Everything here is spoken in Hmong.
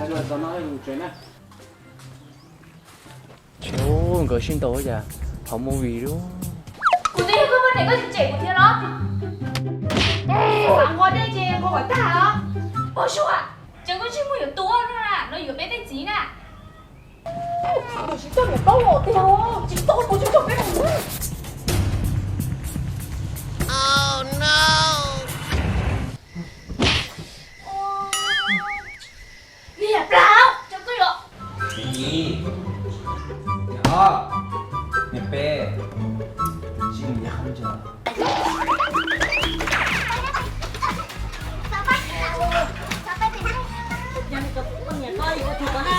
Tsis, nkawd sib ntaus cas hauv movie lub. Kuv twb yog koj poj niam koj tsis cem kuv thiab los? Xav nqua dej ces nqua kom tag os. Pog Suav, ces koj tsis muaj yuav tua no na, no yuav peb tej txiv na. Tsis tau niam paub tiag, tsis tau kuv tsis tau peb. Niam plaub, cov koj yuav. Niam ib, niam ob, niam peb, tsis niam qhov ntsa. Yog li ko kuv poj niam koj yuav ua tug koj